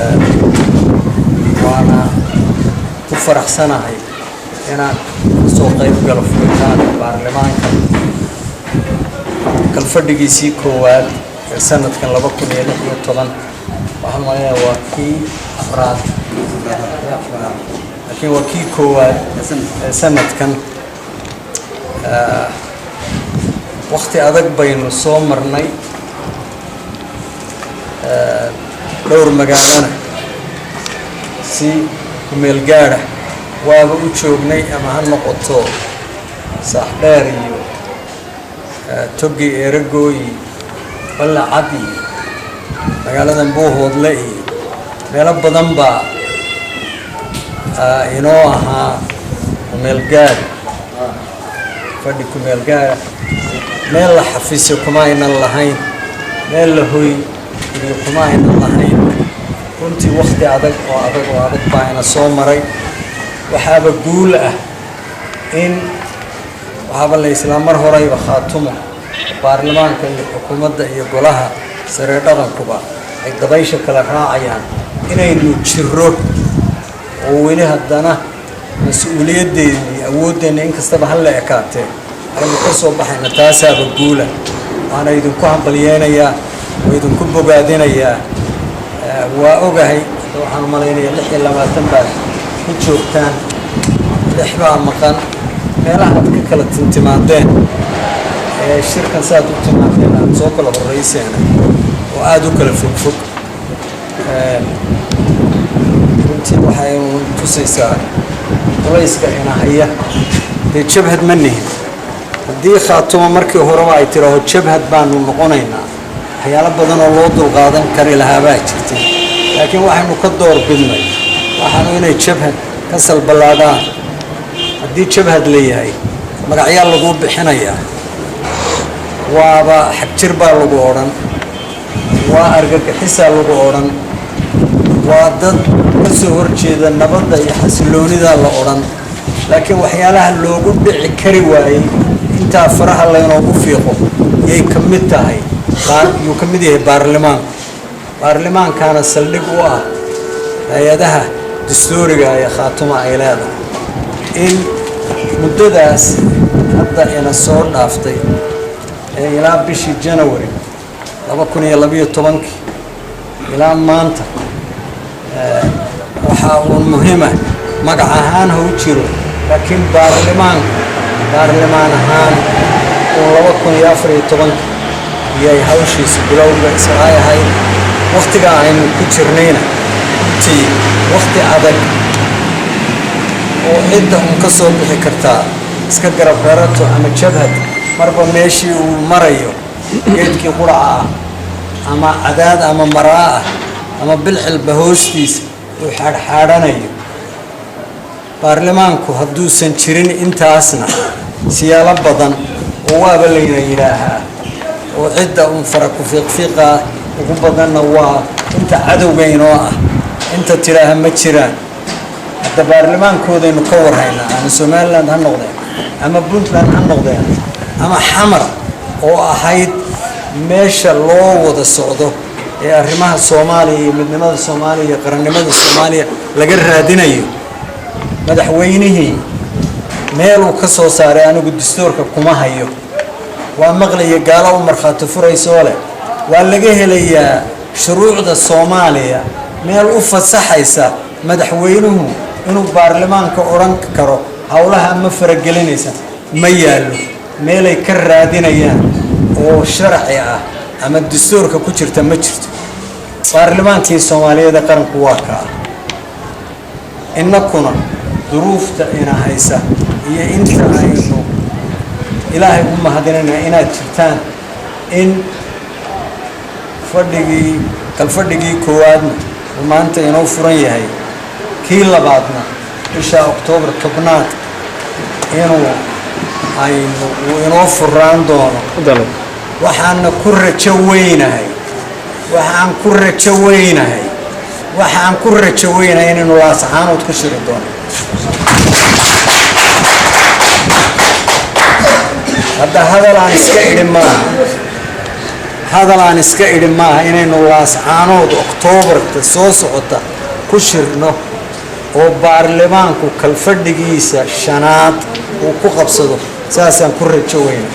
Waana ku faraxsanahay inaan kasoo qayb galo furitaanka baarlamaanka kalfadhigiisii koowaad ee sanadkan 2016. Waxaan maleynayaa waa kii afraad, laakiin waa kii koowaad ee sanadkan. Wakti adag baynu soo marnay, dhowr magaalana si kumeel gaada waaba u joognay, ama ha noqoto Saaxdheer iyo Togi Eragooy iyo Ballacad iyo magaaladan Buuhoodle iyo meelo badan baa inoo ahaa kumeel gaad, fadhi kumeel gaada. Meel la xafiisyo kuma aynan lahayn, meel la hoy iyo kuma aynan lahayn. Runtii wakti adag oo adag oo adag baa ina soo maray. Waxaaba guul ah in waxaaba la islaa mar horeyba Khaatumo baarlamaanka iyo xukuumadda iyo golaha sare dhaqankuba ay dabaysha kala raacayaan, inaynu jiro oo weli haddana mas-uuliyaddeena iyo awooddeenna inkastaba ha la ekaatee aynu ka soo baxayna, taasaaba guula. Waana idinku hambalyeynayaa oo idinku bogaadinayaa. Waa ogahay hadda, waxaan u malaynayaa 26 baad ku joogtaan, lix baa maqan. Meelaha aad ka kala tintimaadeen ee shirkan saaad u timaadeen aada soo kala horreyseena oo aada u kala fogfog, runtii waxay tusaysaa culayska ina haya. Dee jabhad ma nihin. Haddii Khaatumo markii horeba ay tidhaaho jabhad baanu noqonaynaa, waxyaalo badan oo loo dulqaadan kari lahaa baa jirtay, laakiin waxaynu ka door bidnay waxaanu inay jabhad ka salballaadaan. Haddii jabhad la yahay, magacyaa laguu bixinayaa, waaba xagjir baa lagu odhan, waa argagixisaa lagu odhan, waa dad ka soo horjeeda nabadda iyo xasiloonidaa la odhan. Laakiin waxyaalaha loogu dhici kari waayey intaa faraha laynoogu fiiqo yay ka mid tahay, yuu ka mid yahay baarlamaanku. Baarlamaankana saldhig u ah hay-adaha dastuuriga ee Khaatuma ay leedahay. In muddadaas hadda ina soo dhaaftay ee ilaa bishii January 2012-kii ilaa maanta, waxaa uun muhiima magac ahaan ha u jiro, laakiin baarlamaanku baarlamaan ahaan uun 2014-kii iyay hawshiisu bilowga ay ahayd. Wakhtiga aynu ku jirnayna runtii wakhti adag oo cidda uun ka soo bixi kartaa iska garab rarato ama jabhad marba meeshii uu marayo geedkii quraca ah ama cadaad ama maraa ah ama bilxilba hoostiisa uu xaadhxaadhanayo. Baarlamaanku hadduusan jirin intaasna siyaalo badan oo waaba layna yidhaahaa, oo cidda uun fara ku fiiqfiiqa ugu badanna waa inta cadowga inoo ah, inta tidhaaha ma jiraan. Hadda baarlamaankoodaynu ka warhaynaa, ama Somaliland ha noqdeen ama Puntland ha noqdeen ama Xamar oo ahayd meesha loo wada socdo ee arrimaha Soomaaliya iyo midnimada Soomaaliya iyo qarannimada Soomaaliya laga raadinayo, madaxweynihii meeluu ka soo saaray anigu dastuurka kuma hayo. Waa maqlaya gaalo u markhaati furaysoo leh waa laga helayaa shuruucda Soomaaliya meel u fasaxaysa madaxweynuhu inuu baarlamaanka odhan karo howlaha ma faragelinaysa. Ma yaallo meelay ka raadinayaan oo sharci ah ama dastuurka ku jirta, ma jirto. Baarlamaankii Soomaaliyeed ee qaranku waa kaa. Innakuna duruufta ina haysa iyo inta aynu Ilaahay u mahadinayna inaad jirtaan, in fadhigii kalfadhigii koowaadna uu maanta inoo furan yahay, kii labaadna bisha Oktoobar 10aad inuu aynu uu inoo furaan doono. Waxaana ku rajo weynahay, waxaan ku rajo weynahay, waxaan ku rajo weynahay inaynu Laascaanood ku shiri doono. Hadda hadal aan iska idhi maaha. Hadal aan iska idhi maaha inaynu Laascaanood Oktoobarta soo socota ku shirno oo baarlamaanku kalfadhigiisa shanaad uu ku qabsado. Saasaan ku rajo weyna.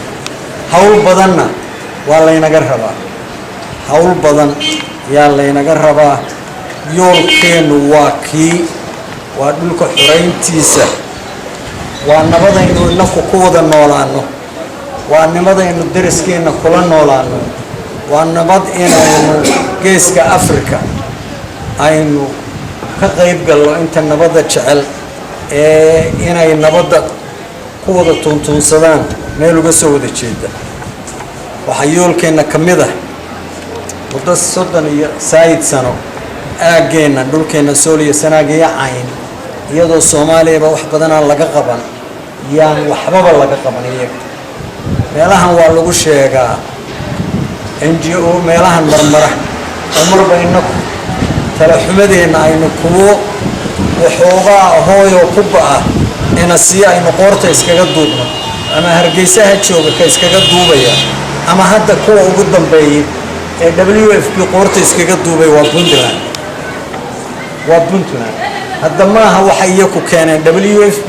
Hawl badanna waa laynaga rabaa, hawl badan yaa laynaga rabaa. Yoolkeennu waa kii, waa dhulka xorayntiisa, waa nabadaynu inaku ku wada noolaano, waa nimadaynu dariskeenna kula noolaano, waa nabad inaynu Geeska Africa aynu ka qayb galno inta nabadda jecel ee inay nabadda ku wada tuuntuunsadaan meel uga soo wada jeeda. Waxaa yoolkeenna ka mid ah muddo 30 iyo saayid sano aaggeenna, dhulkeenna Sool iyo Sanaag iyo Cayn, iyadoo Soomaaliyaba wax badanaan laga qaban, yaan waxbaba laga qaban iyaga. Meelahan waa lagu sheegaa NGO, meelahan marmara oo marba inaku talaxumadeenna aynu kuwo waxoogaa hooyoo ku ba'a ina sii aynu qoorta iskaga duubno, ama Hargeysaha jooga ka iskaga duubaya, ama hadda kuwa ugu dambeeyay ee WFP qoorta iskaga duubay waa Puntland, waa Puntland. Hadda maaha waxay iyaku keeneen WFP.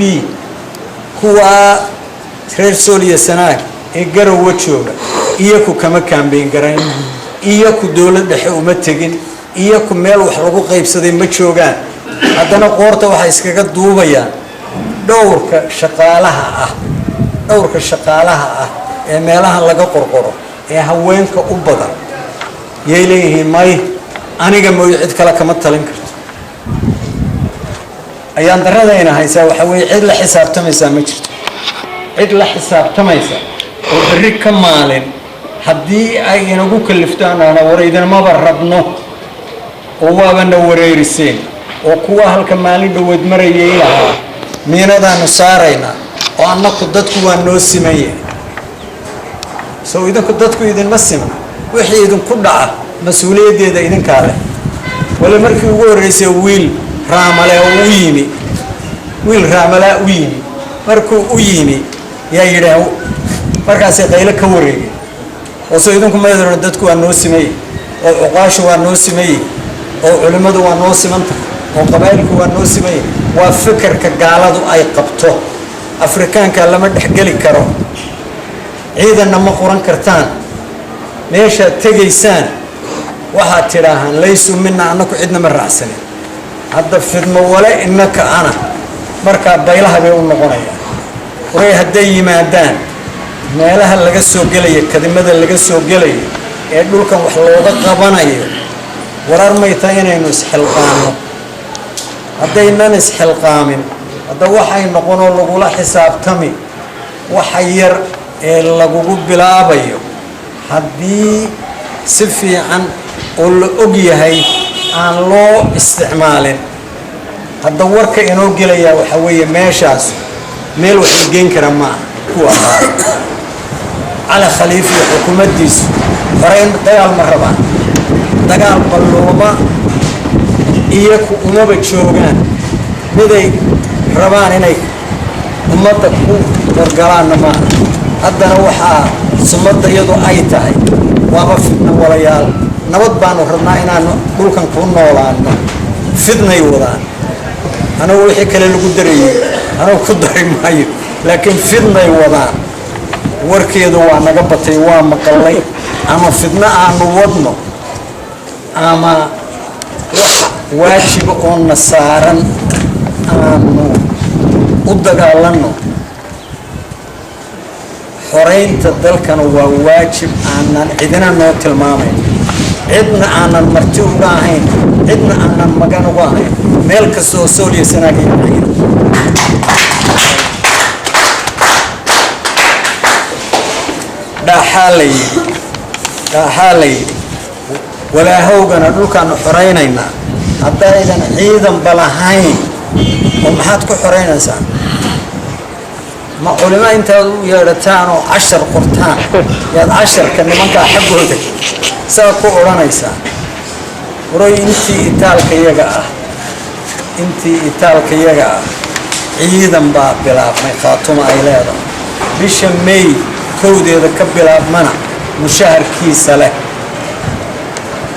Kuwa reer Sool iyo Sanaag ee Garowa jooga iyaku kama kaambeyn garayn, iyaku dowlad dhexe uma tegin, iyaku meel wax lagu qaybsaday ma joogaan. Haddana qoorta waxay iskaga duubayaan dhowrka shaqaalaha ah, dhowrka shaqaalaha ah ee meelaha laga qorqoro ee haweenka u badan yay leeyihiin, may, aniga mooyo cid kale kama talin karto. Ayaan daradayna haysaa waxaa weeye cid la xisaabtamaysaa ma jirto, cid la xisaabtamaysa oo berri ka maalin haddii ay inagu kaliftaan ana war idinmaba rabno oo waabana wareeriseen, oo kuwa halka maalin dhoweed marayay lahaa miinadaanu saaraynaa oo annaku dadku waa noo siman yahay. Sow idinku dadku idinma siman? Wixii idinku dhaca mas-uuliyaddeeda idinkaa leh. Wale markii ugu horreysay wiil Raamale oo u yimi, wiil Raamalaa u yimi, markuu u yimi yaa yidhaah, markaasay qaylo ka wareegeen oo soo idinku maydano dadku waa noo simayey, oo cuqaashu waa noo simayey, oo culimmadu waa noo simanta, oo qabaa'ilku waa noo simayey. Waa fikirka gaaladu ay qabto. Afrikaanka lama dhexgeli karo, ciidanna ma qoran kartaan. Meeshaad tegaysaan waxaad tidhaahaan laysuu mina, annaku cidna ma raacsanin. Hadda fidmo wale innaka ana markaa baylaha bay u noqonayaan. Waray hadday yimaadaan meelaha laga soo gelayo, kadimada laga soo gelayo ee dhulkan wax looga qabanayo, warar may tahay inaynu isxilqaanno? Haddaynan isxilqaamin, hadda waxay noqonoo lagula xisaabtami waxa yar ee lagugu bilaabayo haddii si fiican oo la og yahay aan loo isticmaalin. Hadda warka inoo gelayaa waxaa weeye meeshaas meel wax la geyn kara maaha. Ku ahaa Cali Khaliif iyo xukuumaddiisu horeyn dagaal ma rabaan, dagaal ballooma iyaku umaba joogaan, miday rabaan inay ummadda ku wargalaanna maaha. Haddana waxaa sumadda iyadu ay tahay waaba fidna walayaal. Nabad baanu rabnaa inaanu dhulkan ku noolaano, fidnay wadaan. Anagu wixii kale lagu darayey anagu ku dari maayo, laakiin fidnay wadaan warkeedu waa naga batay, waa maqalay. Ama fidno aanu wadno ama wax waajiba oo na saaran aanu u dagaalanno. Xoraynta dalkana waa waajib aanan cidina noo tilmaamayn, cidna aanan marti uga ahayn, cidna aanan magan uga ahayn, meel kasta oo Sool iyo Sanaag iyo Cayn. Dhaaxaa la yidhi, dhaaxaa la yidhi walaahowgana dhulkaanu xoraynaynaa. Haddaydan ciidanba lahayn oo maxaad ku xoraynaysaa? Ma culimo intaad u yeedhataan oo cashar qortaan yaad casharka nimankaa xaggooda saa ku odhanaysaa? Waroy, intii itaalka yaga ah, intii itaalka yaga ah, ciidan baa bilaabmay Khaatuma ay leedahay bisha May 1deeda ka bilaabmana mushaharkiisa leh.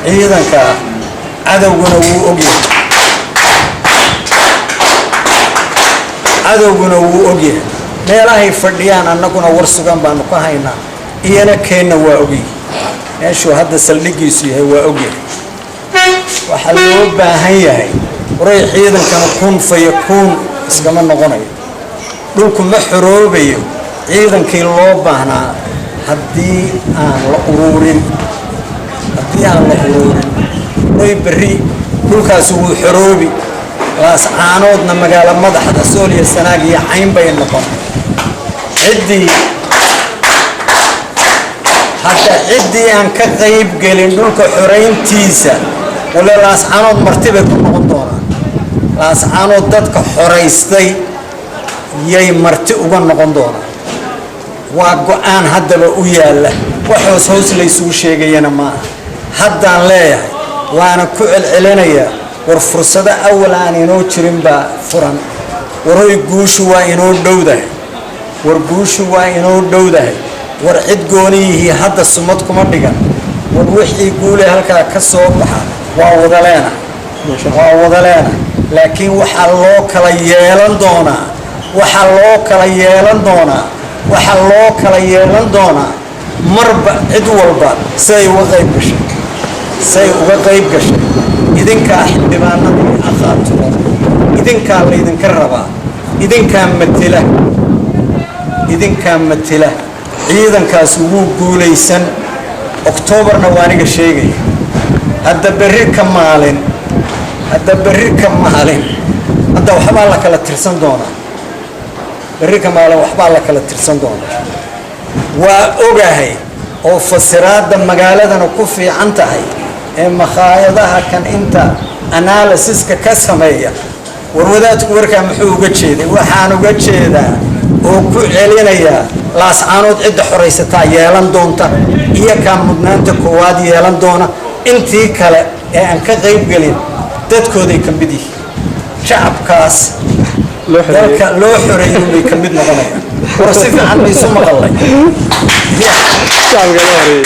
Ciidankaa cadowguna wuu ogyahay, cadowguna wuu ogyahay meelahay fadhiyaan. Annaguna war sugan baanu ka haynaa, iyana keenna waa ogyahay meeshuu hadda saldhiggiisu yahay, waa ogyahay. Waxaa loo baahan yahay, waray, ciidankana kun fayakuun iskama noqonayo, dhulku ma xoroobayo ciidankii loo baahnaa haddii aan la uruurin, haddii aan la uruurin. Waray, berri dhulkaasi wuu xoroobi. Laascaanoodna magaalo madaxda Sool iyo Sanaag iyo Cayn bay noqon. Ciddii hadda, ciddii aan ka qayb gelin dhulka xorayntiisa, wale Laascaanood marti bay ku noqon doonaan. Laascaanood dadka xoraystay yay marti uga noqon doonaan. Waa go-aan haddaba u yaalla, wax hoos hoos laysugu sheegayana maaha. Haddaan leeyahay, waana ku celcelinayaa, war fursado awal aan inoo jirin baa furan. Waroy, guushu waa inoo dhowdahay. War guushu waa inoo dhowdahay. War cid gooniyihii hadda sumad kuma dhigan. War wixii guule halkaa ka soo baxa waa wada leena, waa wada leena. Laakiin waxaa loo kala yeelan doonaa, waxaa loo kala yeelan doonaa, waxaa loo kala yeelan doonaa marba cid walba siday uga qayb gashay, say uga qayb gashay. Idinkaa xildhibaanadii Khaatumo, idinkaa laydinka rabaa, idinkaa matela, idinkaa matela. Ciidankaas wuu guulaysan. Oktoobarna waa aniga sheegaya. Hadda berri ka maalin, hadda berri ka maalin, hadda waxbaa la kala tirsan doonaa. Berri ka maalin waxbaa la kala tirsan doonaa, waa ogahay. Oo fasiraadda magaaladana ku fiican tahay ee makhaayadaha kan inta analysiska ka sameeya. Warwadaadku warkaa muxuu uga jeeday? Waxaan uga jeedaa oo ku celinayaa, Laascaanood cidda xoraysataa yeelan doonta, iyo kaa mudnaanta koowaad yeelan doona. Intii kale ee aan ka qayb gelin dadkooday ka mid yihiin, shacabkaas dalka loo xoreeyay bay ka mid noqonayaan. War si fiican maysu maqallay? Shacabka loo horeeyey.